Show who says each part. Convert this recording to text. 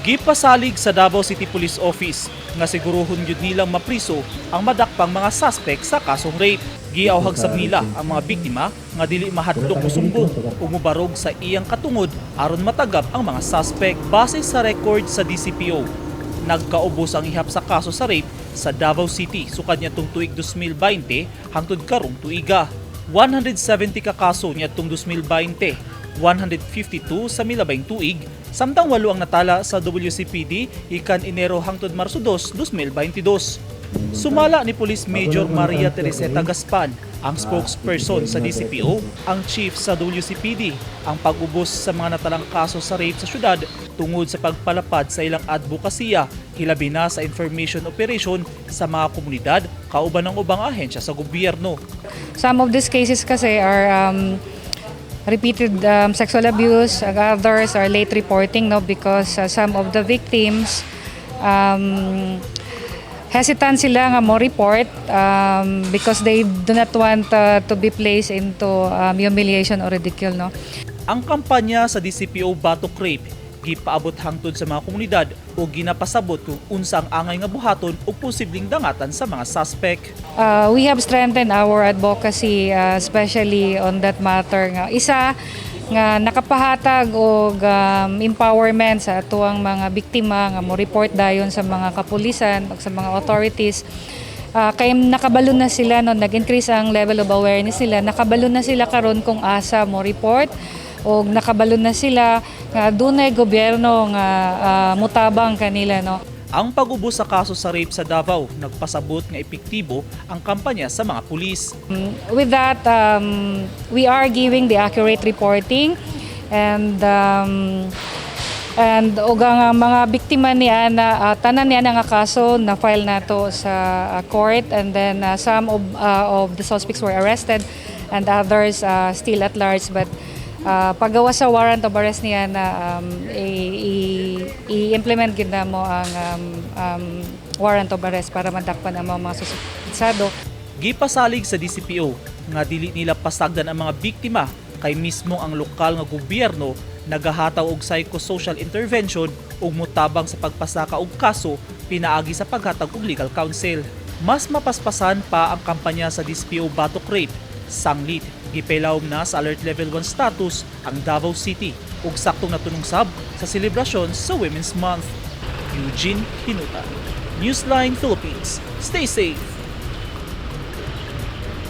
Speaker 1: Gipasalig sa Davao City Police Office nga siguruhon gyud nilang mapriso ang madakpang mga suspect sa kasong rape. Giawhag sab nila ang mga biktima nga dili mahadlok mosumbong ug mobarog sa iyang katungod aron matagap ang mga suspect. Base sa record sa DCPO, nagkaubos ang ihap sa kaso sa rape sa Davao City sukad niadtong tuig 2020 hangtod karong tuiga. 170 ka kaso niadtong 2020, 152 sa milabayng tuig, samtang 8 ang natala sa WCPD ikan Enero hangtod Marso 2, 2022. Sumala ni Police Major Maria Teresita Gaspan, ang spokesperson sa DCPO, ang chief sa WCPD, ang pag-ubos sa mga natalang kaso sa rape sa syudad tungod sa pagpalapad sa ilang advokasya, hilabi na sa information operation sa mga komunidad kauban ng ubang ahensya sa gobyerno.
Speaker 2: Some of these cases kasi are repeated sexual abuse, ang others are late reporting, no, because some of the victims, hesitant sila nga mo report because they do not want to be placed into humiliation or ridicule, no.
Speaker 1: Ang kampanya sa DCPO Batok Rape gipaabot hangtod sa mga komunidad o ginapasabot kung unsa ang angay nga buhaton o posibleng dangatan sa mga suspect.
Speaker 2: We have strengthened our advocacy, especially on that matter nga isa nga nakapahatag og empowerment sa atuang mga biktima nga mo report dayon sa mga kapulisan ug sa mga authorities. Kay nakabalo na sila, no, nag-increase ang level of awareness nila, nakabalo na sila karon kung asa mo report og nakabalo na sila nga dunay gobyerno nga mutabang kanila, no.
Speaker 1: Ang pag-ubos sa kaso sa rape sa Davao nagpasabot nga epektibo ang kampanya sa mga pulis.
Speaker 2: With that, we are giving the accurate reporting and og ang mga biktima ni ana, tanan ni ana nga kaso na file nato sa court and then some of the suspects were arrested and others still at large, but paggawa sa warrant of arrest niya na i-implement gid namo ang warrant of arrest para madakpan ang mga suspitsado.
Speaker 1: Gipasalig sa DCPO nga dili nila pasagdan ang mga biktima kay mismo ang lokal nga gobyerno nagahataw og psychosocial intervention ug mutabang sa pagpasaka og kaso pinaagi sa paghatag og legal counsel. Mas mapaspasan pa ang kampanya sa DCPO Batok Rape sanglit gipailawom na sa Alert Level 1 status ang Davao City ug saktong natunong sab sa selebrasyon sa Women's Month. Eugene Hinuta, Newsline Philippines. Stay safe.